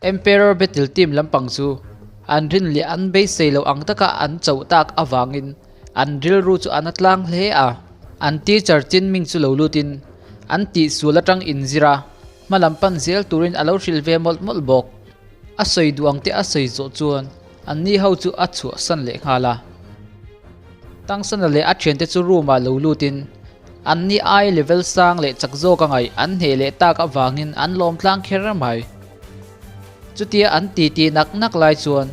Emperor Battle team lampang chu an rin leh an beisei loh ang taka an chauh tak avangin an rilru chu a na tlang hle a. An teacher Chinming chu lo lutin an tihsual atang inzir a, hma lam pan zel turin a lo hrilh ve mawlh mawlh bawk. A sawi duh ang te a sawi zawh chuan anni ho chu a chhuahsan leh nghal a. Tangsana leh a thiante chu room ah lo lutin anni ai level sang leh chak zawk a ngaih an hneh leh tak avangin an lawm tlang kher mai. Chutia an titi nak nak lai chuan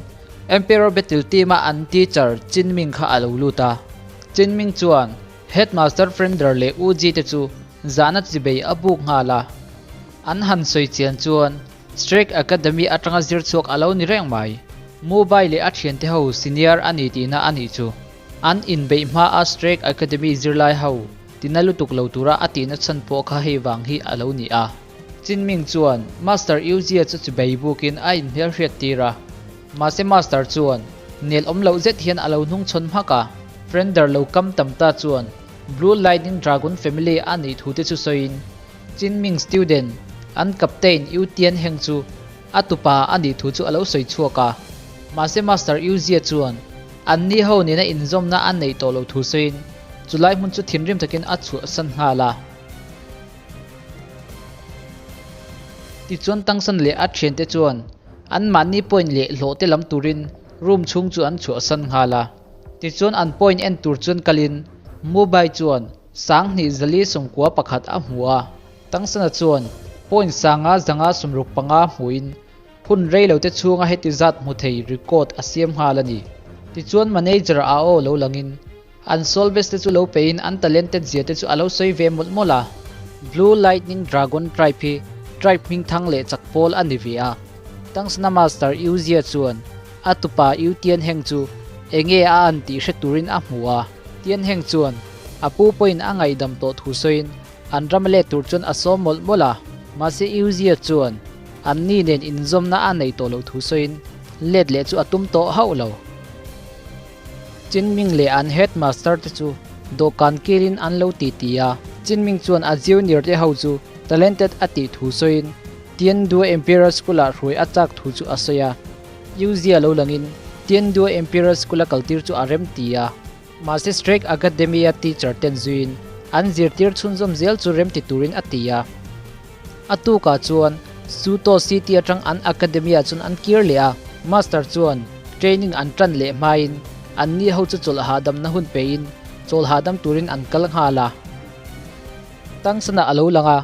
Emperor Battle team a an teacher Chinming kha a lo lut a. Chinming chuan Headmaster Frender leh Uji te chu zahna chibei a buk nghal a. An han sawi chian chuan Strike Academy atanga zir chhuak a lo ni reng mai. Mumbai leh a thiante ho senior a ni tihna a nih chu. An inbeih hma a Strike Academy zirlai ho tina lutuk lo tura a tihna chhan pawh kha hei vang hi a lo ni a. Chinming chuan Master Yujia chu chibei bukin a inhmelhriat tir a. Mahse Master chuan nel awm loh zet hian a lo hnungchhawn hmak a. Frender lo kam tam ta chuan Blue Lightning Dragon family a nih thu te chu sawiin Chinming student, an captain Yu Tian Heng chu a tupa a nih thu chu a lo sawi chhuak a. Mahse Master Yu Jia chuan anni ho nena inzawmna a neih tawh loh thu sawiin chulai hmun chu thinrim takin a chhuahsan nghal a. Tichuan Tangsan leh a thiante chuan anmahni point leh hlawh te lam turin room chhung chu an chhuahsan nghal a. Tichuan an point en tur chuan kalin Mumbai chuan Sanghnih zali sawmkua pakhat a hmu a, Tangsana chuan point sanga zanga 65 hmuin hun reilote chhunga heti zat hmu thei record a siam nghal a ni. Tichuan manager a aw lo langin an solves te chu lo peiin an talented zia te chu a lo sawi ve mawlh mawlh a. Blue Lightning Dragon Tribe hi tribe hmingthang leh chak pawl a ni ve a. Tangsana master Yuzia chuan a tupa Yu Tianheng chu enge a an tih hre turin a hmu a. Tianheng chuan a pu pawhin a ngaihdam tawh thu sawiin an ram let tur chuan a sawm mawlh mawlh a, mahse Yuzia chuan anni nen inzawmna a neih tawh loh thu sawiin let leh chu a tum tawh hauh lo. Chinming leh an headmaster te chu dawhkan kilin an lo titi a, Chinming chuan a junior te ho chu talented a tih thu sawiin Tiandua Imperial School ah hruai a chak thu chu a sawi a. Yuzia lo langin Tiandua Imperial School a kaltir chu a rem ti a. Mahse Strike Academy a teacher ten zuiin an zirtir chhunzawm zel chu rem ti turin a ti a. A tukah chuan Suto City atang an academy ah chuan an kir leh a, Master chuan training an tan leh hmain anni ho chu chawlh hahdamna hun pein chawl hahdam turin an kal nghal a. Tangsana a lo lang a.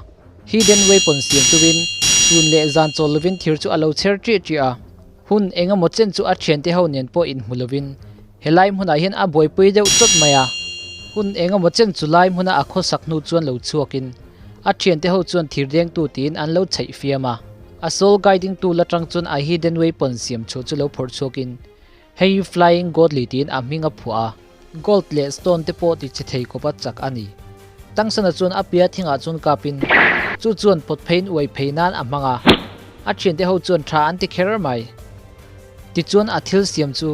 Hidden weapon siam turin chhun leh zan chawl lovin thir chu a lo chher ṭiah ṭiah a, hun eng emaw chen chu a thiante ho nen pawh inhmu lovin helai hmunah hian a buaipui deuh chawt mai a. Hun eng emaw chen chu lai hmuna a khawsak hnu chuan lo chhuakin a thiante ho chuan thir dengtu tiin an lo chheih fiam a. A soul guiding tool atang chuan a hidden weapon siam chhuah chu lo phawrh chhuakin hei hi flying godly tiin a hming a phuah a. Gold leh stone te pawh ti che thei kawpa chak a ni. Tangsana chuan a pia thingah chuan kapin chu chuan pawt pheiin uai phei nan a hmang a, a thiante ho chuan tha an ti kher mai. Tichuan a thil siam chu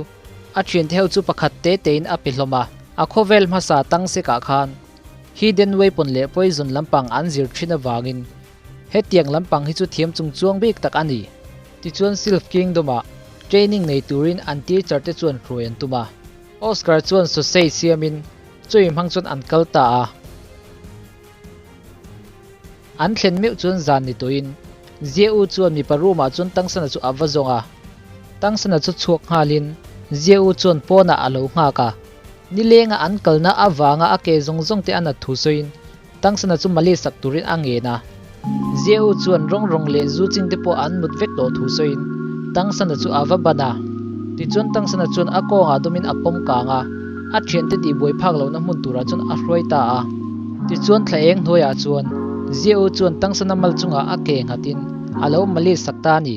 a thiante ho chu pakhat te tein a pe hlawm a, a khawvel hmasa Tangsekah khan hidden weapon leh poison lampang an zir thin avangin hetiang lampang hi chu thiam chung chuang bik tak a ni. Tichuan Sylph Kingdom-ah training nei turin an teacher te chuan hruai an tum a. Oscar chuan sausage siamin chumi hmang chuan an kal ta a. An thlen meuh chuan zan ni tawhin Ziau chuan mipa room ah chuan Tangsana chu a va zawng a. Tangsana chu chhuak nghalin Ziau chuan pawnah a lo nghak a. Nilenga an kalna avanga a ke zawng zawng te a nat thu sawiin Tangsana chu mali sak turin a ngen a. Ziau chuan rawng rawng leh zu ching te pawh an mut vek tawh thu sawiin Tangsana chu a va ban a. Tichuan Tangsana chuan a kawngah dawmin a pawm kang a, a thiante tih buai phak lohna hmun turah chuan a hruai ta a. Tichuan thla eng hnuaiah chuan Ziau chuan Tangsana mal chungah a ke nghatin a lo mali sak ta a ni.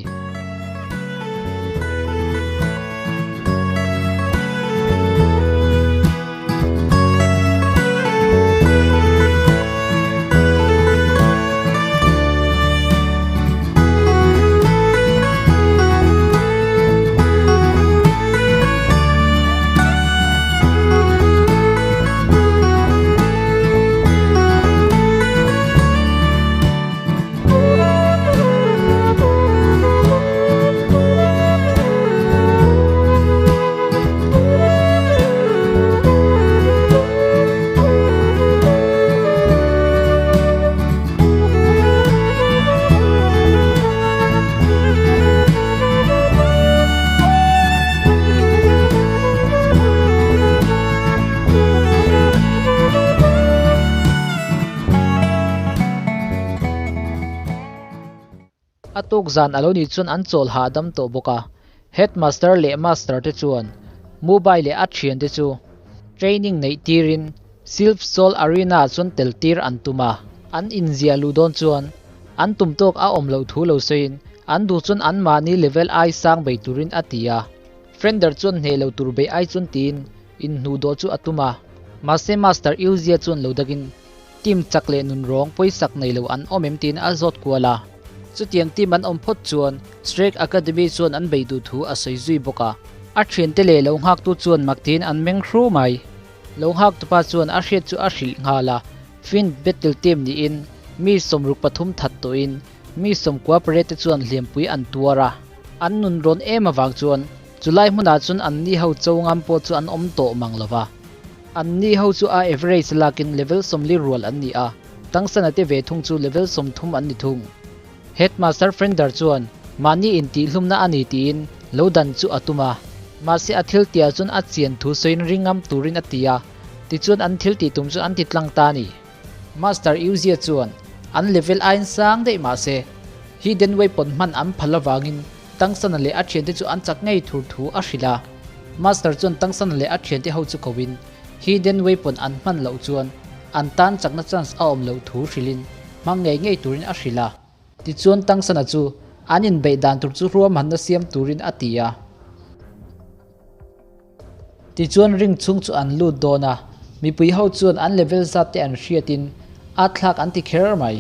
A tuk zan a lo nih chuan an chawl hahdam tawh bawk a, Headmaster leh Master te chuan Mobile leh a thiante chu training neih tirin Silf Soul Arena ah chuan tel tir an tum a. An inziah luh dawn chuan an tum tawk a awm loh thu lo sawiin an duh chuan anmahni level ai sang bei turin a ti a. Frender chuan hneh lo tur bei ai chuan tiin inhnuh dawh chu a tum a. Mahse Master Ilzia chuan lo dakin team chak leh nun rawng pawisak nei lo an awm em tiin a zawt kual a. Chutiang team an awm phawt chuan Shrek Academy chuan an bei duh thu a sawi zui bawk a. A thiante leh lo nghaktu chuan mak tiin an meng hru mai. Lo nghaktupa chuan a hriat chu a hrilh nghal a, Finn battle team niin mi 63 that tawhin mi 98 te chuan hliampui an tuar a. An nun rawn em avang chuan chulai hmunah chuan anni ho cho ngam pawh chu an awm tawh mang lo va. Anni ho chu a average lakin level 40 rual an ni a, Tangsana te ve thung chu level 30 an ni thung. Headmaster Frender chuan mahni intihhlumna a ni tiin lo dan chu a tum a, mahse a thil tihah chuan a chian thu sawiin ringam turin a ti a, tichuan an thil tih tum chu an ti tlang ta a ni. Master Yuzia chuan an level aiin sang daih mahse Hidden Weapon hman an phal avangin Tangsana leh a thiante chu an chak ngei thur thu a hrilh a. Master chuan Tangsana leh a thiante ho chu koin Hidden Weapon an hman loh chuan an tan chakna chance a awm loh thu hrilhin hmang ngei ngei turin a hrilh a. Tichuan Tangsana chu an inbeih dan tur chu ruahmanna siam turin a ti a. Tichuan ring chhung chu an lut dawn a, mipui ho chuan an level zat te an hriatin a thlak an ti kher mai.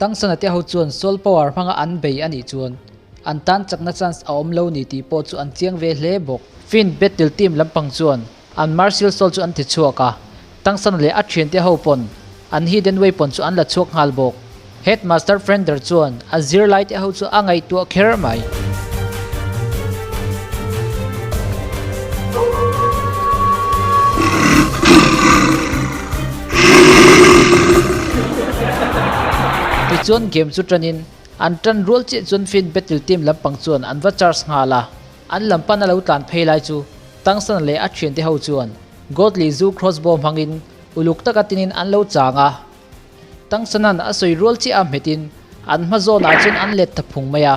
Tangsana te ho chuan soul power hmanga an bei a nih chuan an tan chakna chance a awm lo ni tih pawh chu an chiang ve hle bawk. Finn battle team lampang chuan an martial soul chu an ti chhuak a, Tangsana leh a thiante ho pawn an hidden weapon chu an la chhuak nghal bawk. Headmaster Frender chuan a zirlai te ho chu a ngaihtuah kher mai. Tichuan game chu tanin an tan rual chiah chuan Finn battle team lampang chuan an va charge nghal a. An lam pan a lo tlan phei lai chu Tangsana leh a thiante ho chuan Godly zu crossbow hmangin uluk taka tinin an lo chang a. Tangsanan a sawi rual chiah a hmetin an hma zawnah chuan an let ta phung mai a.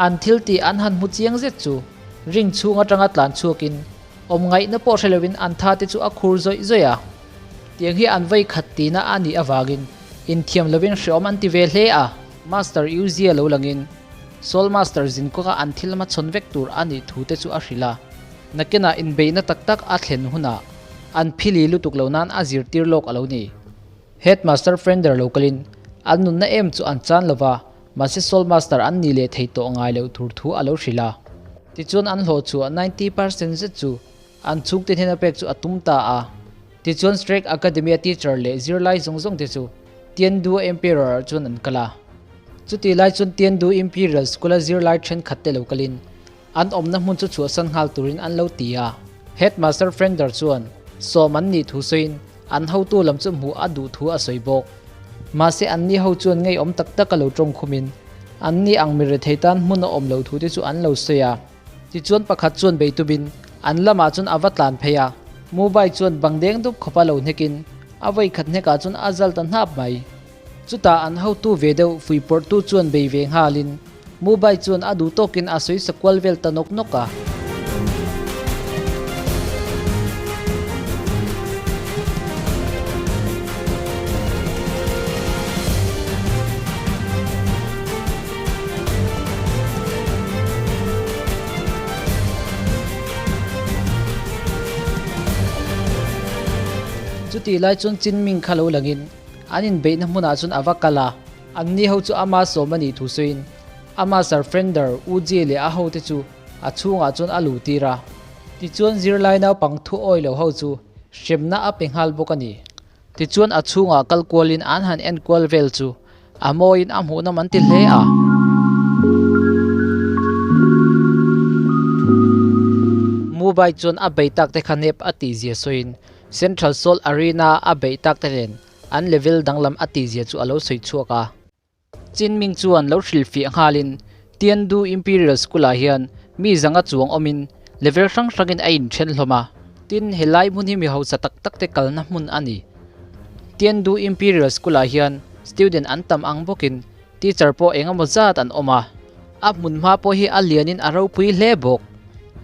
An thil tih an han hmu chiang zet chu ring chhung atanga tlan chhuakin awm ngaihna pawh hre loin an tha te chu a khur zawih zawih a. Tiang hi an vei khat tihna a nih avangin inthiam loin hreawm an ti ve hle a. Master Yuzia lo langin Soul Master zinkawnga an thil hmachhawn vek tur a nih thu te chu a hrilh a. Nakinah inbeihna tak tak a thlen hunah an phili lutuk lo nan a zirtir lawk a lo ni. Headmaster Frender lo kalin an nunna em chu an chan lova, mahse Soul Master an nih leh thei tawh ngai loh tur thu a lo hrilh a. Tichuan an hlawh chhuah 90% zet chu an chhungte hnena pek chu a tum ta a. Tichuan Shrek Academy-a teacher leh zirlai zawng zawng te chu Tiandu Emperor ah chuan an kal a. Chutih lai chuan Tiandu Imperial School-a zirlai thenkhat te lo kalin An awmna hmun chu chhuahsan nghal turin an lo ti a. Headmaster Frender chuan sawm an nih thu sawiin an hotu lam chu hmuh a duh thu a sawi bawk. Mahse anni ho chuan ngeiawm tak tak a lo tawng khumin anni ang mi rethei tan hmun a awm lo thu te chu an lo sawi a. Tichuan pakhat chuan beitubin an lamah chuan a va tlan phei a, mobile chuan bang deng dup khawpa lo hnekin a vawikhat hnekah chuan a zal ta hnap mai. Chutah an hotu ve deuh fuihpawrhtu chuan bei ve nghalin Mobile chuan a duh tawkin a sawi sa kual vel ta nawk nawk a. Chutih lai chuan Chinming kha lo langin An inbeihna hmunah chuan a va kal a, anni ho chu ama sawm a nih thu sawiin ama Sir Frender, U Jie leh a hote chu a chhungah chuan a luh tir a. Tichuan zirlai naupang thu awi lo ho chu hremna a pe nghal bawk a ni. Tichuan a chhungah kal kualin an han en kual vel chu a mawiin a hmuhnawm an ti hle a. Mobile chuan a bei tak te kha nep a tihzia sawiin Central Soul Arena a beih tak te nen an level danglam a tihzia chu a lo sawi chhuak a. Chin Ming chuan lo hrilhfiah nghalin Tiandu Imperial School-ah hian mi zanga chuang awmin level hrang hrangin a inthen hlawm a. Tin, helai hmun hi mi hausa tak tak te kalna hmun a ni. Tiandu Imperial School-ah hian student an tam ang bawkin teacher pawh eng emaw zat an awm a. A hmun hma pawh hi a lianin a ropui hle bawk.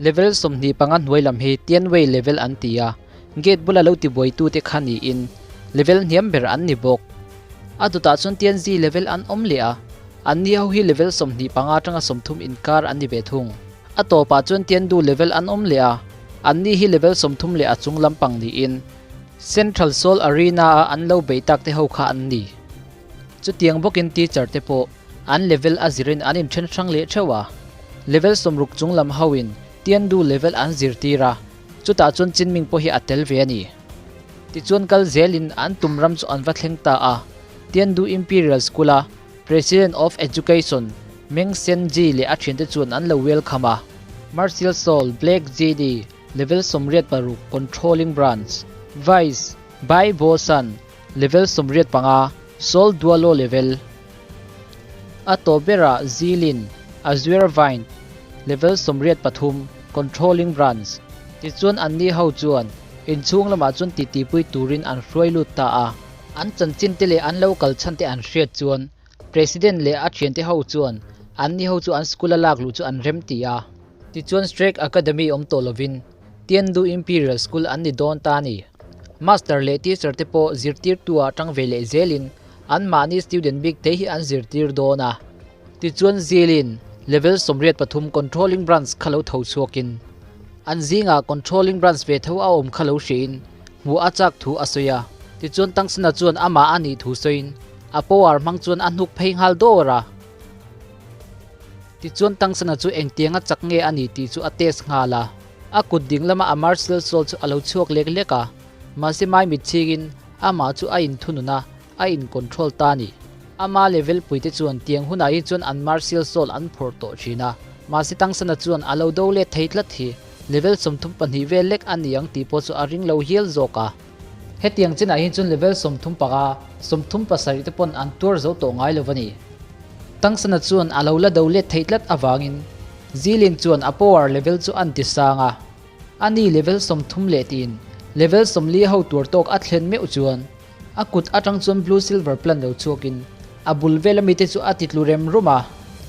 Level 25 hnuai lam hi Tianwei level an ti a, gate bula lo tibuaitute kha niin level hniam ber an ni bawk. A dawtah chuan Tianzi level an awm leh a, anni ho hi level 25 atanga 30 inkar an ni ve thung. A tawpah chuan Tiandu level an awm leh a, anni hi level 30 leh a chung lampang niin Central Soul Arena-a an lo bei tak te ho kha an ni. Chutiang bawkin teacher te pawh an level a zirin an inthen hrang leh theuh a. Level 60 chung lam hoin Tiandu level an zirtir a, chutah chuan Chinming pawh hi a tel ve a ni. Tichuan kal zelin an tum ram chu an va thleng ta a, Tiandu Imperial School-a President of Education Meng Sen Ji leh a thiante chuan an lo welcome a. Martial Soul Black GD Level 86 Controlling Branch Vice Bai Bo San Level 85 Soul Dualo Level A tawp berah Zilin Azure Vine Level 83 Controlling Branch Tichuan anni ho chuan inchhung lamah chuan titipui turin an hruai lut ta a. An chanchin te leh an lo kal chhan te an hriat chuan President leh a thiante ho chuan anni ho chu an school a lak luh chu an rem ti a. Tichuan Strake Academy awm tawh lovin Tiandu Imperial School an ni dawn ta a ni. Master leh teacher te pawh zirtirtu ah tang ve leh zelin anmahni student bik te hi an zirtir dawn a. Tichuan Zilin level 83 Controlling Branch kha lo tho chhuakin an zingah Controlling Branch ve tho a awm kha lo hriain hmuh a chak thu a sawi a. Tichuan Tangsana chuan amah a nih thu sawiin a power hmang chuan a hnuk phei nghal dawr a. Tichuan Tangsana chu engtianga chak nge a ni tih chu a test nghal a. A kut ding lama a martial soul chu a lo chhuak lek lek a, mahse mai mitchhingin amah chu a inthunun a, a in control ta a ni. Ama level puite chuan tiang hunah hi chuan an martial soul an phawrh tawh thin a, mahse Tangsana chuan a lo do let thei tlat hi level 32 vel lek a ni ang tih pawh chu a ring lo hial zawk a. Hetiang chinah hi chuan level 35, 37 te pawn an tuar zo tawh ngai lo a ni. Tangsana chuan a lo la do let thei tlat avangin Zilin chuan a power level chu an ti sang a, ani level 30 leh tiin level 40 ho tuar tawk a thlen meuh chuan a kut atang chuan blue silver plant lo chhuakin a bul vel ami te chu a ti tlu rem rum a,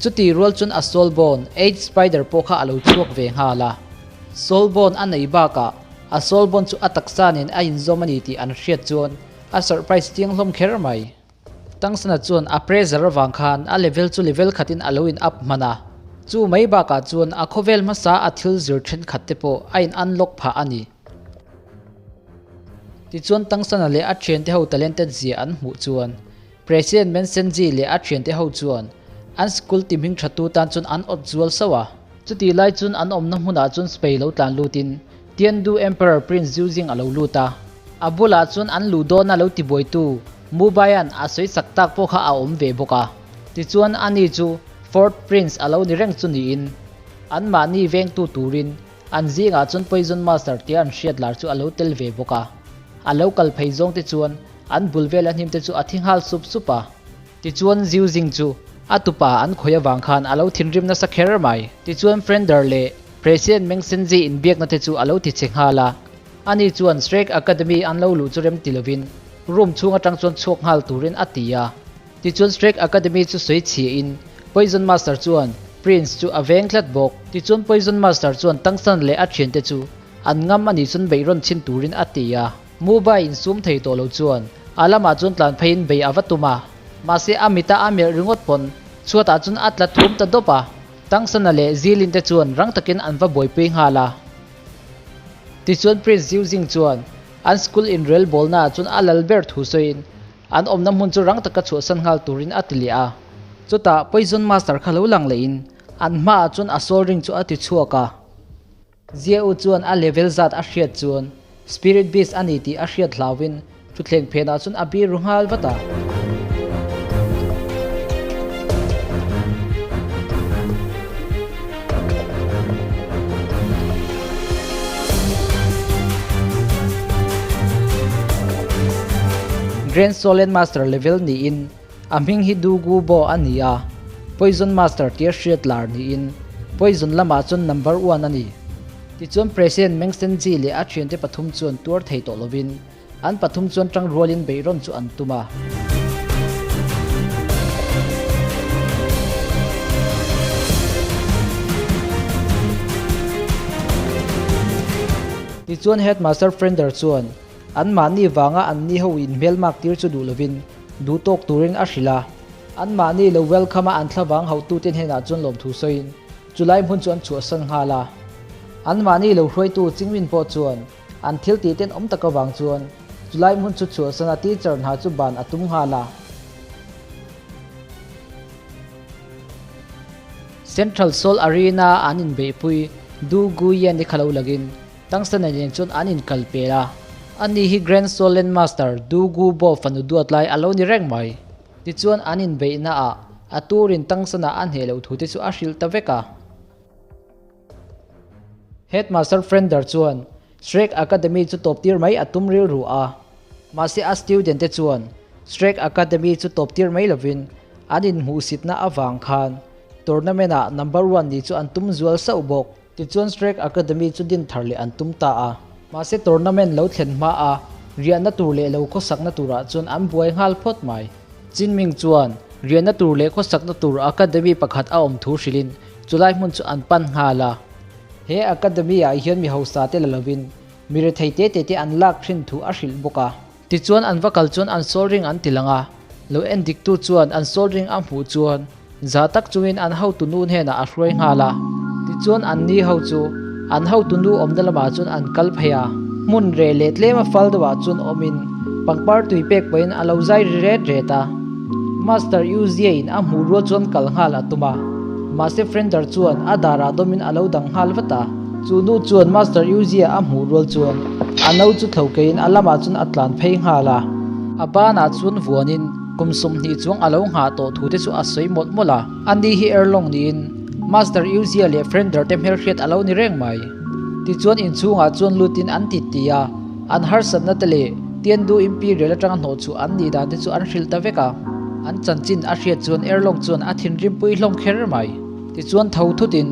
chuti rual chuan a soul bone eight spider pawh kha a lo chhuak ve nghal a. Soul bone a nei bakah a soul bone chu a taksa nen a inzawm a ni tih an hriat chuan a surprise chiang hlawm kher mai. Tangsana chuan a pressure avang khan a level chu level khatin a lo in up hman a, chu mai bakah chuan a khawvel hmasa a thil zir thenkhat te pawh a in unlock phah a ni. Tichuan Tangsana leh a thiante ho talented zia an hmuh chuan President Mensenji leh a thiante ho chuan an school ti hming tha tu tan chuan an awt zual sauh a. Chuti lai chuan an awmna hmunah chuan Spei lo tlan lutin Tiandu Emperor Prince Zuzing a lo lut a. A bulah chuan an luh dawna lo tibuaitu Mubaian a sawi sak tak pawh kha a awm ve bawk a. Tichuan ani chu Fourth Prince a lo ni reng chu niin anmahni vengtu turin an zingah chuan Poison Master tia an hriat lar chu a lo tel ve bawk a. A lo kal phei zawng te chuan an bul vela hnim te chu a thi nghal sup sup a. Tichuan Ziuzing chu a tupa an khawi avang khan a lo thinrim nasa kher mai. Tichuan Frender leh President Meng Senzi inbiakna te chu a lo ti che nghal a. Ani chuan Shrek Academy an lo luh chu rem ti lovin room chhung atang chuan chhuak nghal turin a ti a. Tichuan Shrek Academy chu sawi chhiahin Poison Master chuan Prince chu a veng tlat bawk. Tichuan Poison Master chuan Tangsan leh a thiante chu an ngam a nih chuan beih rawn chhin turin a ti a. Mumbai insum thei tawh lo chuan a lamah chuan tlan pheiin bei a va tum a. Mahse a mita a melh ringawt pawn chhuatah chuan a tla thum ta dawp a. Tangsana leh Zilin te chuan rang takin an va buaipui nghal a. Tichuan Prince Ziuzing chuan an school inrel bawlnaah chuan a lal ber thu sawiin an awmna hmun chu rang taka chhuahsan nghal turin a ti leh a. Chutah Poison Master kha lo lang lehin an hmaah chuan a soul ring chu a ti chhuak a. Ziau chuan a level zat a hriat chuan Spirit Beast a ni tih a hriat hlauhin thutthleng phenah chuan a bir ru nghal vat a. Grand Solen Master level niin a hming hi Du Gu Bo a ni a. Poison Master tia hriat lar niin Poison lamah chuan number one a ni. Tichuan President Meng Senji leh a thiante pathum chuan tuar thei tawh lovin an pathum chuan tang rualin beihrawn chu an tum a. Tichuan Headmaster Frender chuan anmahni vanga anni ho inhmelmak tir chu duh lovin duh tawk turin a hrilh a. Anmahni lo welcome a an thlavang hauhtute hnenah chuan lawmthu sawiin chulai hmun chu an chhuahsan nghal a. Anmahni lo hruaitu Chingmin pawh chuan an thil tih ten awm tak avang chuan chulai hmun chu chhuahsan a teacher hna chu ban a tum nghal a. Central Seoul Arena an inbeihpui Du Guyen i kha lo lagin Tangsana nen chuan an inkal pel a. Ani hi Grand Seoul Landmaster Du Gu Bo fanu duat lai a lo ni reng mai. Tichuan an inbeihna ah a turin Tangsana a hneh loh thu te chu a hrilh ta vek a. Headmaster Frender chuan Shrek Academy chu tawp tir mai a tum rilru a. Mahse a student te chuan Shrek Academy chu tawp tir mai lovin an inhmuhsitna avang khan tournament ah number one ni chu an tum zual sauh bawk. Tichuan Shrek Academy chu din thar leh an tum ta a. Mahse tournament lo thlen hma a, riahna tur leh lo khawsakna turah chuan an buai nghal phawt mai. Chinming chuan riahna tur leh khawsakna tur academy pakhat a awm thu hrilhin chulai hmun chu an pan nghal a. He academy ah hian mi hausa te la lovin mi rethei te te te an lak thin thu a hrilh bawk a. Tichuan an va kal chuan an soul ring an ti lang a, lo en diktu chuan an soul ring a hmuh chuan za tak chungin an hotu nu hnenah a hruai nghal a. Tichuan an ni ho chu an hotu nu awmna lamah chuan an kal phei a, hmun reh leh tlema fal deuhah chuan awmin pangpar tui pek pahin a lo zai ri ret ret a. Master Uzia in a hmuh rual chuan kal nghal a tum a, mahse Frender chuan a darah dawmin a lo dang nghal vat a. Chu nu chuan Master Uzia a hmuh rual chuan a no chu thlo keiin a lamah chuan a tlan phei nghal a. A banah chuan vuanin kum 20 chuang a lo nghah tawh thu te chu a sawi mawlh mawlh a. Ani hi Erlong niin Master Uzia leh Frender te hmelhriat a lo ni reng mai. Tichuan inchhungah chuan lutin an ti ti a, an harsatna te leh Tiandu Imperial atanga hnawh chhuah an nih dan te chu an hrilh ta vek a. An chanchin a hriat chuan Erlong chuan a thinrimpui hlawm kher mai. Tichuan tho thutin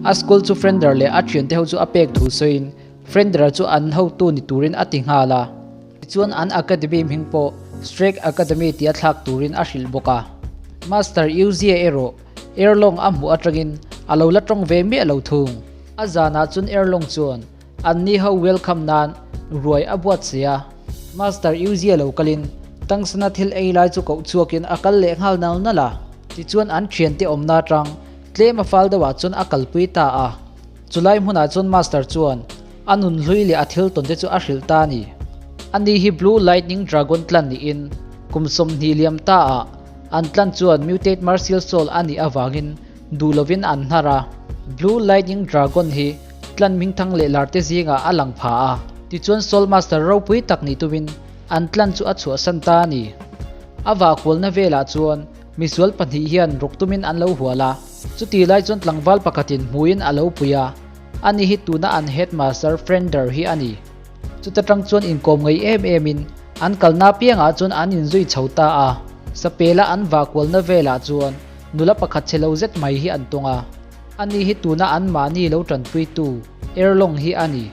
a school chu Frender leh a thiante ho chu a pek thu sawiin Frender-a chu an hotu ni turin a ti nghal a. Tichuan an academy hming pawh Shrek Academy tia thlak turin a hrilh bawk a. Master Yuzia erawh Erlong a hmuh atangin a lo la tawng ve miah lo thung. A zanah chuan Erlong chuan Anni ho welcome nan ruai a buat si a. Master Yuzia lo kalin Tangsana thil ei lai chu koh chhuakin a kal leh nghal nal nal a. Tichuan an thiante awmna atang tlem a fal deuhah chuan a kalpui ta a. Chulai hmunah chuan Master chuan a nun hlui leh a thil tawn te chu a hrilh ta a ni. Ani hi Blue Lightning Dragon tlan niin kum 20 liam ta ah an tlan chuan Mutate Martial Soul a nih avangin duh lovin an hnar a. Blue Lightning Dragon hi Tlan hmingthang leh lar te zingah a lang pha a, tichuan Soul Master ropui tak ni tumin an tlan chu a chhuahsan ta a ni. A vahkualna velah chuan misual pahnih hian ruk tumin an lo hual a, chuti lai chuan tlangval pakhatin hmuiin a lo pui a, ani hi tuna an Headmaster Frender hi a ni. Chuta tang chuan inkawm ngei em emin an kalna piangah chuan an inzui chho ta a, sapela an vahkualna velah chuan nula pakhat chhe lo zet mai hi an tawng a. Ani hi tuna anmahni lo tanpuitu Erlong hi a ni.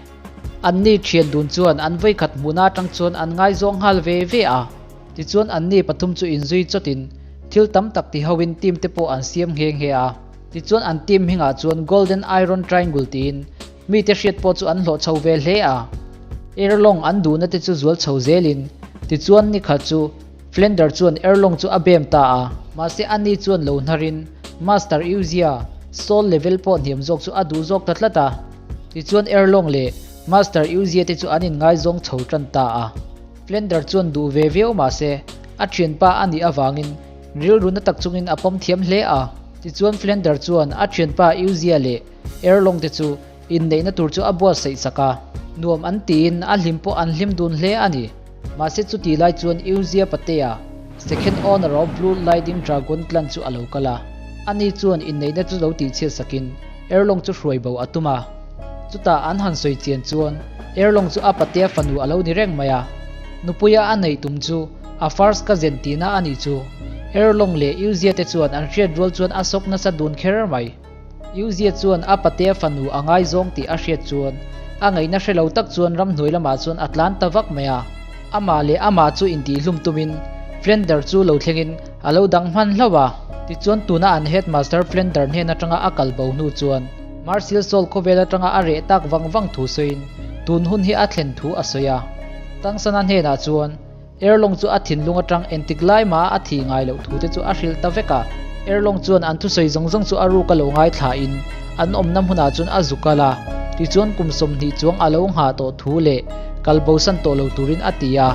Anni thian dun chuan an vawikhat hmuhna atang chuan an ngaizawng nghal ve ve a. Tichuan anni pathum chu inzui chawtin thil tam tak ti hoin team te pawh an siam nghe nghe a. Tichuan an team hmingah chuan Golden Iron Triangle tiin mite hriat pawh chu an hlawh chho ve hle a. Erlong an duhna te chu zual chho zelin tichuan nikhat chu Flender chuan Erlong chu a bem ta a, mahse ani chuan lo hnarin Master Yuzia soul level pawh hniam zawk chu a duh zawk ta tlat a. Tichuan Erlong leh Master Yuzia te chu an inngaizawng chho tan ta a. Flender chuan duh ve viau mahse a thianpa a nih avangin rilru na tak chungin a pawm thiam hle a. Tichuan Flender chuan a thianpa Yuzia leh Erlong te chu inneihna tur chu a buatsaih sak a, nuam an tiin a hlim pawh an hlim dun hle a ni. Mahse chuti lai chuan Yuzia Patea, second owner of Blue Lightning Dragon clan chu a lo kal a, ani chuan inneihna chu lo tihchhiat sakin Erlong chu hruai bo a tum a. Chutah an han sawi chian chuan Erlong chu a Patea fanu a lo ni reng mai a, nupuia a neih tum chu a first cousin tihna a nih chu. Erlong leh Yuzia te chuan an hriat rual chuan a sawk nasa dun kher mai. Yuzia chuan a patea fanu a ngaizawng tih a hriat chuan a ngaihna hre lo tak chuan ramhnuai lamah chuan a tlan ta vak mai a. Amah leh amah chu intihlum tumin Flender chu lo thlengin a lo dang hman hlauh a. Tichuan tuna an headmaster Flender hnen atanga a kal bo hnu chuan Marcel Saul khawvel atanga a reh tak vang vang thu sawiin tun hun hi a thlen thu a sawi a. Tangsana hnenah chuan Erlong chu a thinlung atang entik lai mah a thih ngai loh thu te chu a hrilh ta vek a. Erlong chuan an thusawi zawng zawng chu a ruk a lo ngaithla in an awmna hmunah chuan a zu kal a, tichuan kum 20 chuang a lo nghah tawh thu leh kal bosan tawh lo turin a ti a.